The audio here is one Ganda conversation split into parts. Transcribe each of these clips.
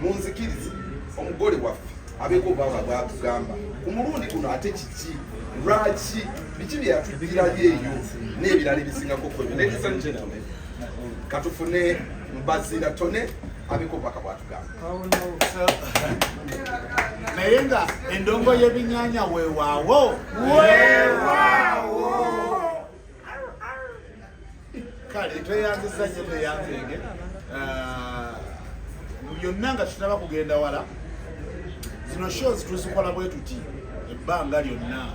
Munzikirize omugole waffe abeeko obubaka bwatugamba ku mulundi guno, ate kiki, lwaki, biki bye yatugirayo eyo n'ebirala ebisingako ku ebyo. Ladies and gentlemen, katufune Mbazira Tone abeeko obubaka bwatugamba. Naye nga endongo y'ebinyaanya, weewaawo. Weewaawo. Kale tweyanziza nnyo, tweyanzenge. Mu byonna nga tutunaba kugenda wala, zino shows tuzikola bwe tuti ebbanga lyonna,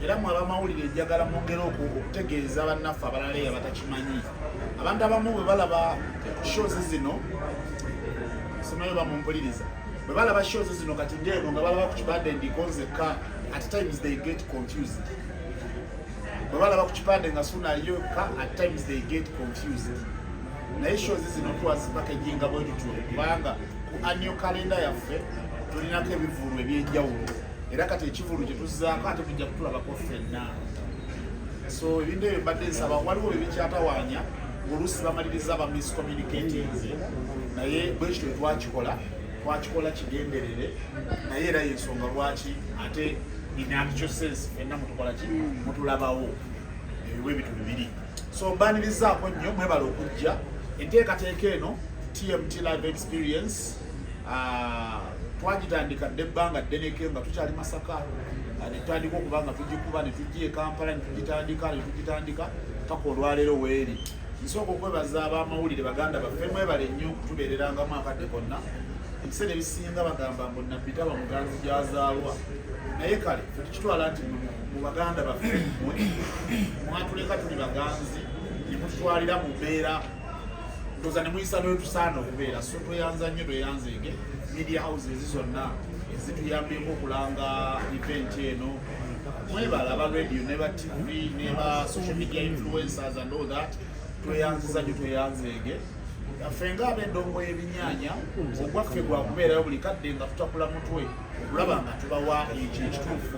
era mwe abamawulire njagala mwongere okutegeeza bannaffe abalala eyo abatakimanyi. Abantu abamu bwe balaba shows zino, simanyi bamumpuliriza, bwe balaba shows zino kati ng'eno nga balaba ku kipande ndiko nzekka, at times they get confused. Bwe balaba ku kipande nga Suna aliyo yokka, at times they get confused. Naye shows zino twazipackaginga bwe tutyo kubanga ku annual calendar yaffe tulinako ebivulu ebyenjawulo, era kati ekivulu kye tuzzaako ate tujja kutulabako ffenna. So ebintu ebyo mbadde nsaba, waliwo bye bikyatawaanya, oluusi bamaliriza ba miscommunicatinze, naye bwekityo twakikola, twakikola kigenderere. Naye era yensonga lwaki ate in actual sense ffenna mutukola ki, mutulabawo ebyo ebintu bibiri. So mbanirizaako nnyo, mwebala okujja. Enteekateeka eno TMT Live Experience, twagitandika dda ebbanga ddeneko nga tukyali Masaka. Ne tutandika okuba nga tugikuba, ne tujja e Kampala, ne tugitandika, ne tugitandika paka olwaleero weeri. Nsooka okwebaza abamawulire baganda baffe, mwebale nnyo okutubeererangamu akadde konna. Ebiseera ebisinga bagamba mbu nabbi taba muganzi gyazaalwa, naye kale fe tukitwala nti mu baganda baffe mmwe mwatuleka tuli baganzi ne mututwalira mu mbeera, ndoza ne muyisa n'wetusaana okubeera. So tweyanza nnyo, tweyanzeege media houses zonna ezituyambyeko okulanga event eno. Mwebala aba radio ne ba TV ne ba social media influencers and all that. Tweyanziza nnyo, tweyanzeege. Ffe ng'ab'endongo y'ebinyaanya, ogwaffe gwakubeerayo buli kadde nga tutakula mutwe okulaba nga tubawa ekyo ekituufu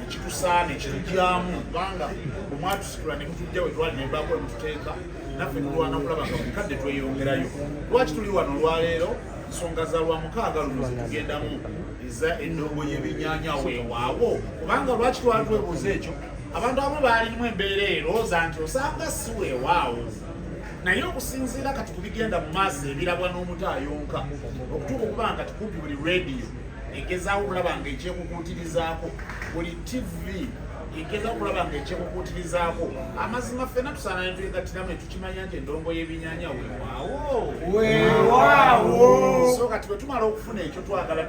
ekitusaana, ekitugyamu, kubanga bwe mwatusitula ne mutujja we twali ne mbaako we mututeeka, naffe tulwana kulaba nga buli kadde tweyongerayo. Lwaki tuli wano olwaleero? Nsonga za Lwamukaaga luno zetugendamu eza endongo y'ebinyaanya, weewaawo. Kubanga lwaki twali twebuuza ekyo? Abantu abamu baalirimu embeera erowooza nti osanga si weewaawo, naye okusinziira kati ku bigenda mu maaso ebirabwa n'omuto ayonka okutuuka okuba nga kati kumpi buli radio egezaawo okulaba nga ekyekukuutirizaako, buli TV egezaako okulaba nga ekyekukuutirizaako, amazima ffenna tusaana ne twegattiramu ne tukimanya nti endongo y'ebinyaanya, weewaawo. Weewaawo. So kati bwe tumala okufuna ekyo, twagala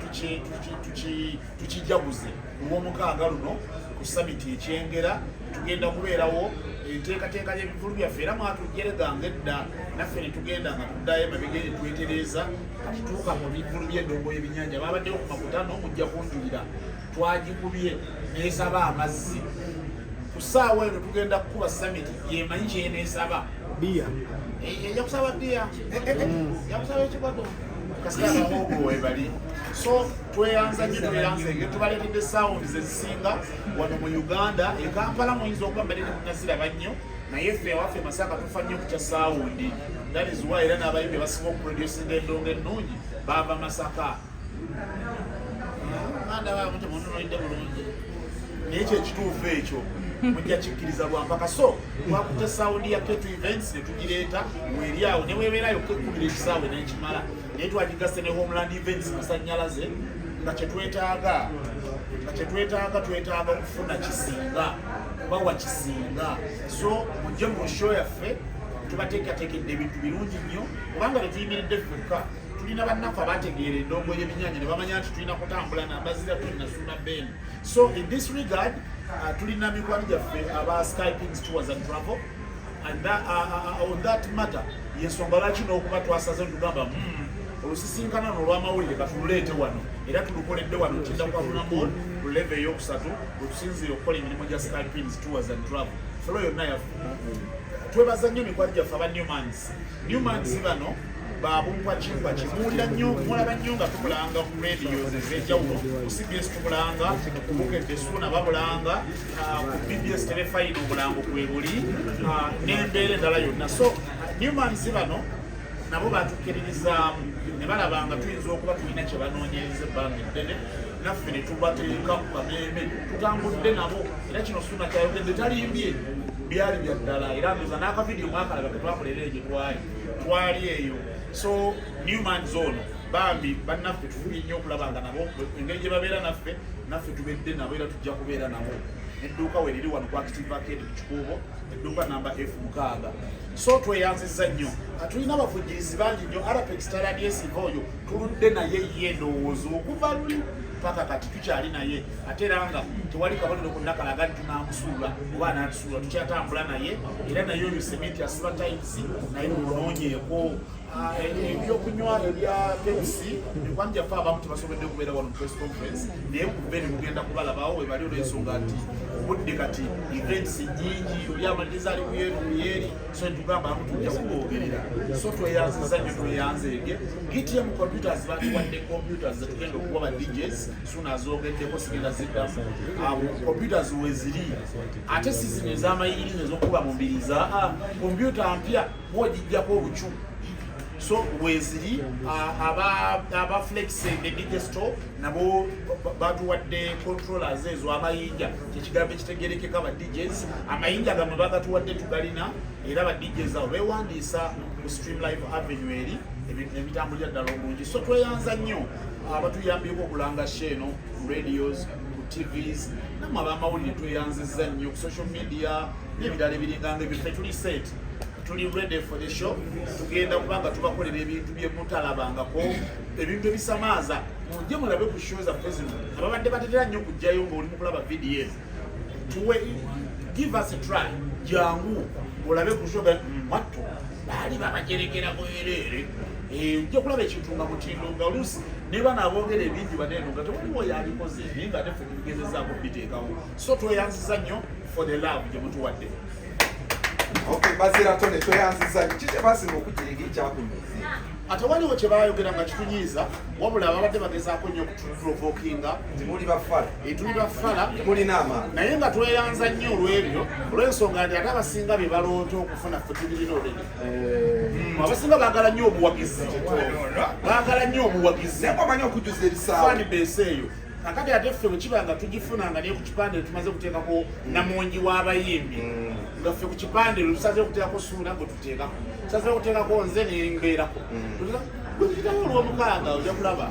tukijaguze Olwomukaaga luno ku Summit Ekyengera. Tugenda kubeerawo enteekateeka y'ebivulu byaffe, era mwatujereganga edda naffe ne tugenda nga tuddayo emabega ne twetereeza. Kati tuuka mu bivulu by'endongo y'ebinnyanja, babaddewo ku makutano, mujja kunjulira, twagikubye n'esaba amazzi. Ku ssaawa eno tugenda kukuba Summit, yemanyi kyeneesaba. Bia. Ejja kusaba bia, ejja kusaba ekikodo kasita abahogo webali. So tweyanza nnyo, tweyanzenge. Tubaleetedde sounds ezisinga wano mu Uganda. E Kampala muyinza okuba mbadde temunaziraba nnyo, naye ffe ewaffe Masaka tufa nnyo ku kya sound. That is why era n'abayimbi abasinga okuproducinga endongo ennungi baava Masaka. Ndaba temutunuulidde bulungi, naye kyo ekituufu ekyo mujja kikkiriza lwampaka. So twakutte sound ya Ketu Events ne tugireeta weeri awo, ne webeerayo kekubira ekisaawe n'ekimala, naye twagigasse ne Homeland Events masanyalaze, nga kyetwetaaga twetaaga okufuna kisinga kubawa kisinga. So mujje mu show yaffe, tubateekateekedde ebintu birungi nnyo, kubanga tetuyimiridde ffekka, tulina bannaffe abategeera endongo y'ebinyaanya ne bamanya nti tulina kutambula nambazira tulina Suna Ben. So in this regard, tulina mikwano gyaffe aba Skypings Tours and Travel, and on that matter, yensonga lwaki n'okuba twasaze netugamba, olusisinkana no olw'amawulire katululeete wano, era tulukoledde wano Ntinda Kwabuna Mall ku level eyokusatu, wetusinziira okukola emirimu gya Skypings Tours and Travel. Floor yonna yaffe. Twebaza nnyo mikwano gyaffe aba Newmans. Newmans bano babumpwakimpwaki, muwulira nnyo, mulaba nnyo nga tumulanga ku radios ez'enjawulo. Ku CBS tumulanga, ku Bukedde Suuna babulanga, ku BBS Terefayina omulango kwe buli, n'embeera endala yonna. So Newmans bano nabo batukkiririzaamu. Ne balaba nga tuyinza okuba tulina kye banoonyereza ebbanga eddene, naffe ne tubateeka ku kameeme, tutambudde nabo. Era kino Ssuuna kyayogedde talimbye, byali bya ddala. Era ndoza n'akavidiyo mwakalaba ke twakolera eyo gye twali twali eyo. So Newman Zone bambi bannaffe, tufubye nnyo okulaba nga nabo engeri gye babeera naffe, naffe tubedde nabo era tujja kubeera nabo. Edduuka we liri wano ku Active Arcade ku Kikuubo, edduuka namba F6. So tweyanzizza nnyo. Tulina abavujjirizi bangi nnyo. Arapex taladiesiva oyo tuludde naye, ye ndowooza okuva luli paka kati tukyali naye, ate era nga tewali kabonero konna kalaga nti tunamusuula oba anatusuula, tukyatambula naye. Era naye oyo sementi asiba tiles, naye munoonyeeko. Ebyokunywa ebya Pepsi, mikwano gyaffe abamu tebasobodde kubeera wano mu press conference, naye ku venue mugenda kubalabawo webali, olw'ensonga nti obudde kati events nyingi, oli amaliriza ali kuyeeri kuyeeri, so ntugamba amu tujja kuboogerera. So tweyanziza nnyo, tweyanzeege. GTM Computers batuwadde computers zetugenda okuwa ba DJs. Suna azogeddeko, sigenda ziddamu. Abo computers weziri, ate si zino ez'amayiri ez'okuba mu mbiriza, computer mpya gwogijjako obucu. So weziri. Aba Flex ne DJ Store nabo batuwadde controllers ezo, amayinja, kyekigambo ekitegerekeka. Ba DJs amayinja gamwe bagatuwadde, tugalina. Era ba DJs abo bewandiisa ku Stream Live Avenue eri, ebintu nebitambulira ddala obulungi. So tweyanza nnyo abatuyambyeko okulanga show eno ku radios, ku TVs, nammwe abamawulire tweyanzizza nnyo, ku social media n'ebirala ebiringanga ebyo. Ffe tuli set, tuli ready for the show. Tugenda kubanga tubakolera ebintu bye mutalabangako, ebintu ebisamaaza. Mujje mulabe ku show zaffe zino. Ababadde batetera nnyo okujjayo ng'oli mu kulaba vidiyo eno, tuwe, give us a try, jangu olabe ku show. Mwattu baali babajerekera bwereere. Ojja kulaba ekintu nga mutindo, nga oluusi ne bano aboogera ebingi baneeno nga tewaliwo yabikoze, naye nga ate ffe tubigezezaako biteekawo. So tweyanziza nnyo for the love gye mutuwadde. Okay, Bazira Tone, tweyanziza. Ki kye basinga okugiriga ekyakunyiiza? Ate waliwo kye bayogera nga kitunyiiza, wabula babadde bagezaako nnyo okutuprovokinga. Timuli bafala. Tuli bafala. Mulina amaanyi. Naye nga tweyanza nnyo olw'ebyo, olw'ensonga nti ate abasinga bye baloota okufuna ffe tubirina already. Abasinga baagala nnyo obuwagizi, baagala nnyo obuwagizi. Naye omanyi okujjuza ebisaawe. Fan base eyo kakati ate ffe bwe kiba nga tugifuna, nga naye ku kipande tumaze kuteekako namungi w'abayimbi, nga ffe ku kipande tusazeewo okuteekako Suuna, gwe tuteekako, tusazeewo okuteekako nze nembeerako, gwe olwomukaaga ojja kulaba.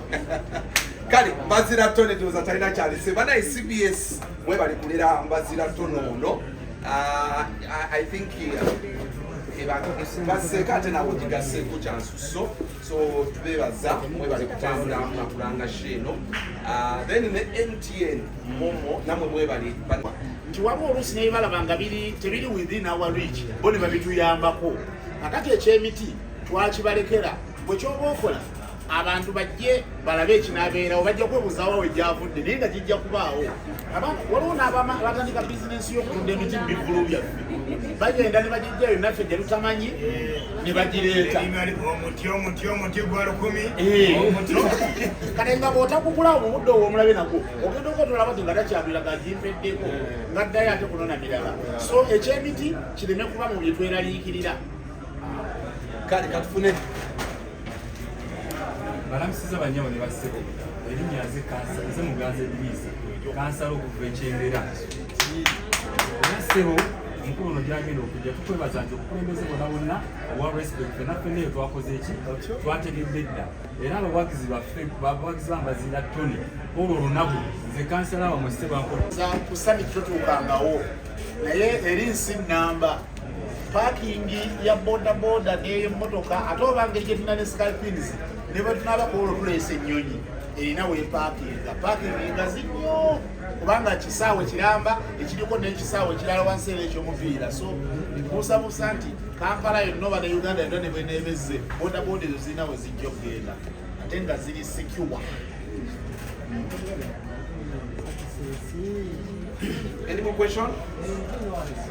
Kale Mbazira Tone tuza talina kyalise. Banaye CBS, mwebali kulera Mbazira Tone ono. I think gaseeko ate nawe ogigaseeko kyansusso. So tubebaza, mwebale kutambula nakulanga show eno. Then ne MTN MoMo namwe mwebale. Nti waliwo oluusi nebibalaba nga biri tebiri within our reach, bo ne babituyambako. Kakati ekyemiti twakibalekera, bwe kyoba okola abantu bajje balabe ekinaabeerawo, bajja kwebuuzaawo we gyavudde, naye nga kijja kubaawo. Waliwo n'abatandika bizinensi y'okutunda emiti mu bivvulu byaffe, bagenda ne bagijjayo naffe gye tutamanyi ne bagireeta. Omuti, omuti, omuti gwa 1000. Kale nga bw'otakugula mu budde obwo omulabe nagwo ogenda okotolaba ti nga takyabira gagimpeddeko, nga ddayo ate kunona mirala. So ekyemiti kireme kuba mu bye tweraliikirira. Kale katufune. Balamusiza bannyabo ne bassebo. Erinnya nze kansa, nze Muganza Ediriisa, kansala okuva ekyengera. Era ssebo omukulu ono gyagenda okujja, tukwebaza nti obukulembeze bwonna bwonna obwa respect, fenna ffenna eyo twakoze eki twategedde dda. Era abawagizi baffe, abawagizi bambazira Tony, olwo olunaku nze kansala wamwe Ssebankola. Ku summit totuukangawo, naye eri nsi namba parking ya bodaboda n'eyemmotoka, ate oba ngeri gye tulina ne Skypins, ne bwe tunaaba ku olwo tuleesa ennyonyi erina weepaakinga, parking ngazi nnyo, kubanga kisaawe kiramba ekiriko n'ekisaawe ekirala wansi era ekyomupiira. So nkubuusabuusa nti Kampala yonna oba ne Uganda yonna ne bweneebezze, bodaboda ezo zirina we zijja okugenda, ate nga ziri secure. Any more question?